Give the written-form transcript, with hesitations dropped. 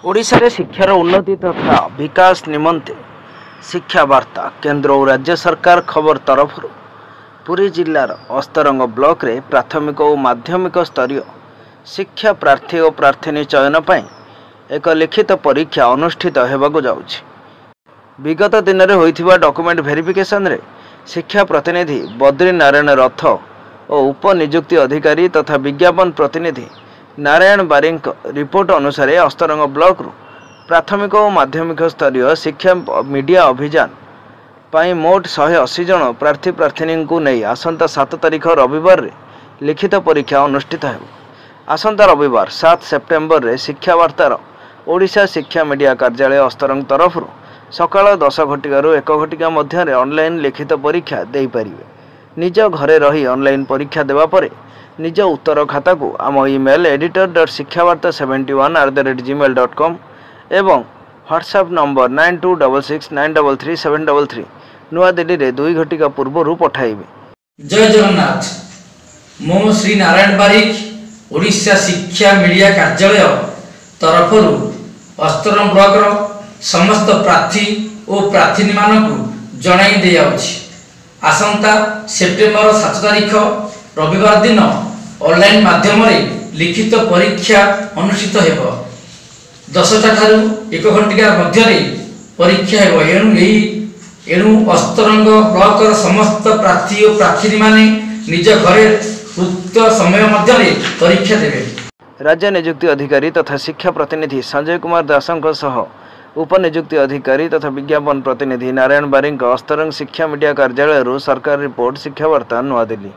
ଓଡ଼ିଶାରେ ଶିକ୍ଷାର ଉନ୍ନତି ତଥା ବିକାଶ ନିମନ୍ତେ ଶିକ୍ଷା ବାର୍ତ୍ତା କେନ୍ଦ୍ର ଓ ରାଜ୍ୟ ସରକାର ଖବର ତରଫରୁ ପୁରୀ ଜିଲ୍ଲାର ଅସ୍ତରଙ୍ଗ ବ୍ଲକରେ ପ୍ରାଥମିକ ଓ ମାଧ୍ୟମିକ ସ୍ତରୀୟ ଶିକ୍ଷା ପ୍ରାର୍ଥୀ ଓ ପ୍ରାର୍ଥିନୀ ଚୟନ ପାଇଁ ଏକ ଲିଖିତ ପରୀକ୍ଷା ଅନୁଷ୍ଠିତ ହେବାକୁ ଯାଉଛି। ବିଗତ ଦିନରେ ହୋଇଥିବା ଡକୁମେଣ୍ଟ ଭେରିଫିକେସନରେ ଶିକ୍ଷା ପ୍ରତିନିଧି ବଦ୍ରି ନାରାୟଣ ରଥ ଓ ଉପନିଯୁକ୍ତି ଅଧିକାରୀ ତଥା ବିଜ୍ଞାପନ ପ୍ରତିନିଧି ନାରାୟଣ ବାରିଙ୍କ ରିପୋର୍ଟ ଅନୁସାରେ ଅସ୍ତରଙ୍ଗ ବ୍ଲକରୁ ପ୍ରାଥମିକ ଓ ମାଧ୍ୟମିକ ସ୍ତରୀୟ ଶିକ୍ଷା ମିଡିଆ ଅଭିଯାନ ପାଇଁ ମୋଟ 180 ଜଣ ପ୍ରାର୍ଥୀ ପ୍ରାର୍ଥିନୀଙ୍କୁ ନେଇ ଆସନ୍ତା 7 ତାରିଖ ରବିବାରରେ ଲିଖିତ ପରୀକ୍ଷା ଅନୁଷ୍ଠିତ ହେବ। ଆସନ୍ତା ରବିବାର 7 ସେପ୍ଟେମ୍ବରରେ ଶିକ୍ଷାବାର୍ତ୍ତାର ଓଡ଼ିଶା ଶିକ୍ଷା ମିଡିଆ କାର୍ଯ୍ୟାଳୟ ଅସ୍ତରଙ୍ଗ ତରଫରୁ ସକାଳ 10 ଘଟିକାରୁ 1 ଘଟିକା ମଧ୍ୟରେ ଅନଲାଇନ୍ ଲିଖିତ ପରୀକ୍ଷା ଦେଇପାରିବେ। ନିଜ ଘରେ ରହି ଅନଲାଇନ୍ ପରୀକ୍ଷା ଦେବା ପରେ ନିଜ ଉତ୍ତର ଖାତାକୁ ଆମ ଇମେଲ୍ editor.shikshabarta71@gmail.com ଏବଂ ହ୍ୱାଟ୍ସଆପ୍ ନମ୍ବର 9266933733 ନୂଆଦିଲ୍ଲୀରେ 2 ଘଟିକା ପୂର୍ବରୁ ପଠାଇବେ। ଜୟ ଜଗନ୍ନାଥ। ମୁଁ ଶ୍ରୀ ନାରାୟଣ ବାରିକ, ଓଡ଼ିଶା ଶିକ୍ଷା ମିଡ଼ିଆ କାର୍ଯ୍ୟାଳୟ ତରଫରୁ ଅସ୍ତରଙ୍ଗ ବ୍ଲକର ସମସ୍ତ ପ୍ରାର୍ଥୀ ଓ ପ୍ରାର୍ଥିନୀମାନଙ୍କୁ ଜଣାଇ ଦିଆଯାଉଛି, ଆସନ୍ତା ସେପ୍ଟେମ୍ବର 7 ତାରିଖ ରବିବାର ଦିନ ଅନଲାଇନ୍ ମାଧ୍ୟମରେ ଲିଖିତ ପରୀକ୍ଷା ଅନୁଷ୍ଠିତ ହେବ। 10ଟା ଠାରୁ 1 ଘଟିକା ମଧ୍ୟରେ ପରୀକ୍ଷା ହେବ। ଏଣୁ ଅସ୍ତରଙ୍ଗ ବ୍ଲକର ସମସ୍ତ ପ୍ରାର୍ଥୀ ଓ ପ୍ରାର୍ଥିନୀମାନେ ନିଜ ଘରେ ଉକ୍ତ ସମୟ ମଧ୍ୟରେ ପରୀକ୍ଷା ଦେବେ। ରାଜ୍ୟ ନିଯୁକ୍ତି ଅଧିକାରୀ ତଥା ଶିକ୍ଷା ପ୍ରତିନିଧି ସଞ୍ଜୟ କୁମାର ଦାସଙ୍କ ସହ ଉପନିଯୁକ୍ତି ଅଧିକାରୀ ତଥା ବିଜ୍ଞାପନ ପ୍ରତିନିଧି ନାରାୟଣ ବାରିଙ୍କ ଅସ୍ତରଙ୍ଗ ଶିକ୍ଷା ମିଡିଆ କାର୍ଯ୍ୟାଳୟରୁ ସରକାର ରିପୋର୍ଟ, ଶିକ୍ଷାବାର୍ତ୍ତା, ନୂଆଦିଲ୍ଲୀ।